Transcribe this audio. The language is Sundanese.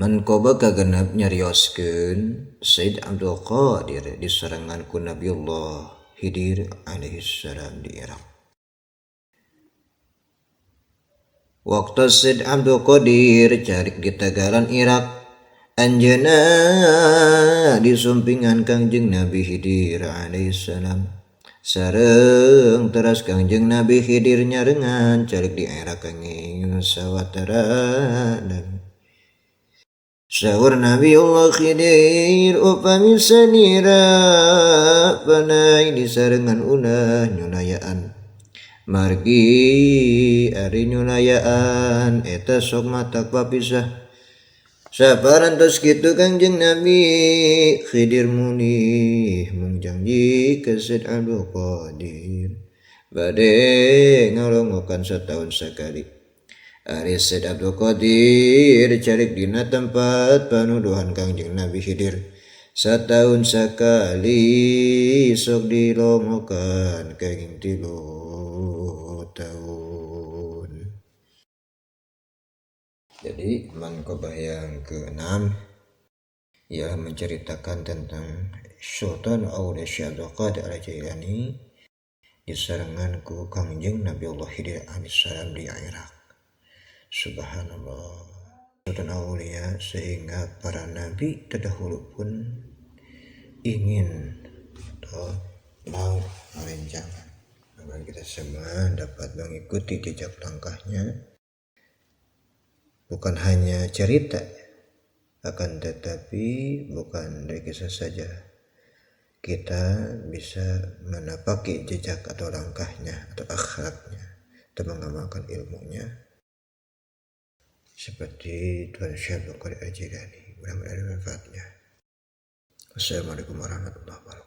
Manqabah kagenep nyarioskeun Said Abdul Qadir disarengan ku Nabiullah Khidir alaihi salam di Irak. Waktu Said Abdul Qadir carik di tagaran Irak, anjeunna disumpingan Kangjeng Nabi Khidir alaihi salam. Sareng teras Kangjeng Nabi Khidir nyarengan calik di Irak kanging sawatara. Sahur Nabiullah Khidir upami sanira panai disarengan ulah nyulayaan. Margi ari nyulayaan eta sok matak papisah. Saparantos kitu Kangjeng Nabi Khidir mulih mung janji ka Said Abdul Qadir bade ngalongokan satahun sakali. Ari Said Abdul Qadir carik dina tempat panuduhan Kangjeng Nabi Khidir satahun sakali sok dilongokan kenging 3 tahun. Jadi manqabah yang ke-6 ialah menceritakan tentang Sultan Aulia Syekh Abdul Qadir Al-Jailani disarengan ku Kangjeng Nabi Allah Khidir alaihissalam di Irak. Subhanallah. Sultan Aulia sehingga para nabi terdahulu pun ingin atau mau merencangan agar kita semua dapat mengikuti jejak langkahnya. Bukan hanya cerita, akan tetapi bukan dari kisah saja. Kita bisa menapaki jejak atau langkahnya atau akhlaknya atau mengamalkan ilmunya. Seperti Tuan Syekh Abdul Qadir Al-Jailani. Mudah-mudahan ada manfaatnya. Wassalamualaikum warahmatullahi wabarakatuh.